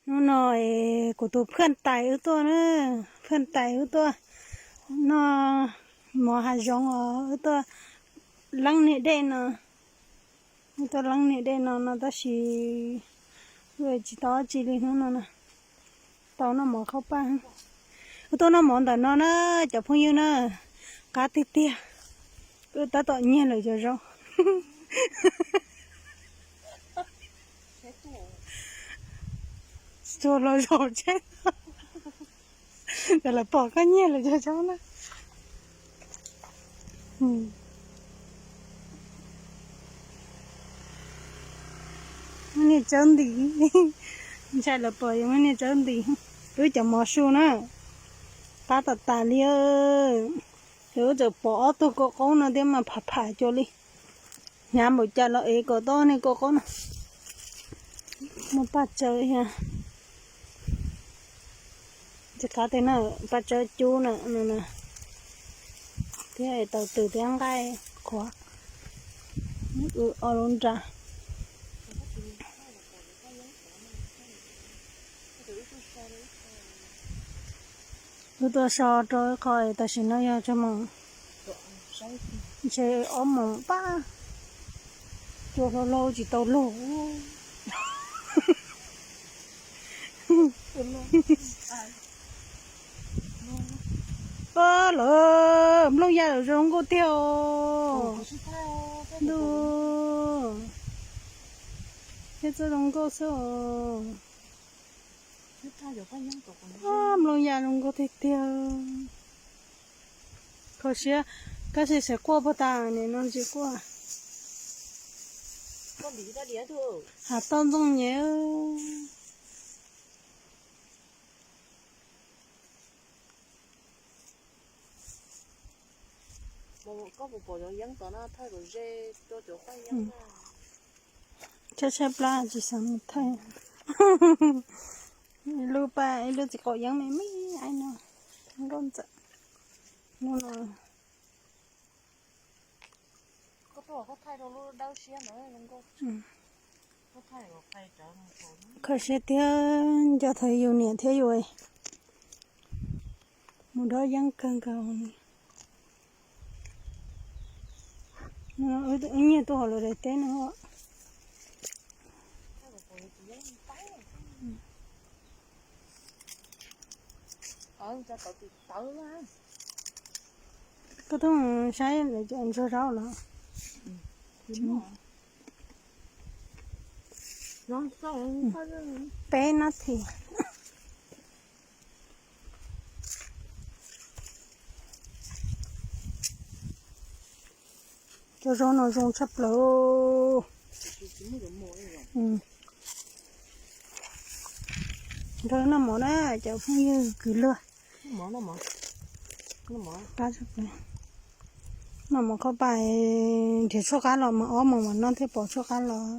Hnub no es kuv tus phaj tais wb tuaj na, phaj tais wb tuaj noj mov hav zoov os, wb tuaj leeb niag dej no, wb tuaj leeb niag dej no no tab sis wb tsis tau dab tsi li hnub no na, tau noj mov khaub paj. Wb tuaj noj mov ntawm no na cov phooj ywg na, qab tiag tiag, wb tab tom nyiag lawv cov zaub. Tsuag hlo zaus tsheb, ces lawv pom koj nyiag lawv cov zaub na. Muab niag tsawb nti, ntshai lawv pom yus muab niag tsawb nti. Wb cov mov su na, qab tas tas li. Ces wb txawm pom ob tug kua qaub no thiab mas pham pham cuag li. Hnyav npaum cas los ev kom tau niag kua qaub no. Muaj paj tsawb thiab. Tsis qab tiag na, paj tsawb cub na no na, thiab tau tws thiab nqaij qhuav, wb ob lub nra. Wb tuaj so rau ib qho tam sim no yog tso moos, ntshe ob moos pab, cua hlau hlau tsis tau lug. Lawv nplooj ya lawm zoo nkauj tiag os. Ntu, thiab txawj zoo nkauj xwb os. Nplooj ya zoo nkauj tiag tiag. Kho siab, kab si xav quaj puag ta nim no tsis quaj. Hav toj ntxooj nyem. Tshaib tshaib plab tsis xav mus thaij. Ib lub paj ib lub txiv qaum yeeb me me no, nkauj ntxawm. Lub no. Kho siab tiag, nco thaum yus niam thiab yus mus dob yeeb kawg nkaus. Wb nyiag tuaj hauv lawv daim teb no. Koj tuaj saib lawv cov ntsuag zaub los? Peb nab thi. Cov zaub no zoo tshaj plaws. Nrog noj mov na cov phooj ywg kwv luag. Noj mov khaub paj, nrhiav tshuaj qab los mas ob moos mas noj thiaj pom tshuaj qab los.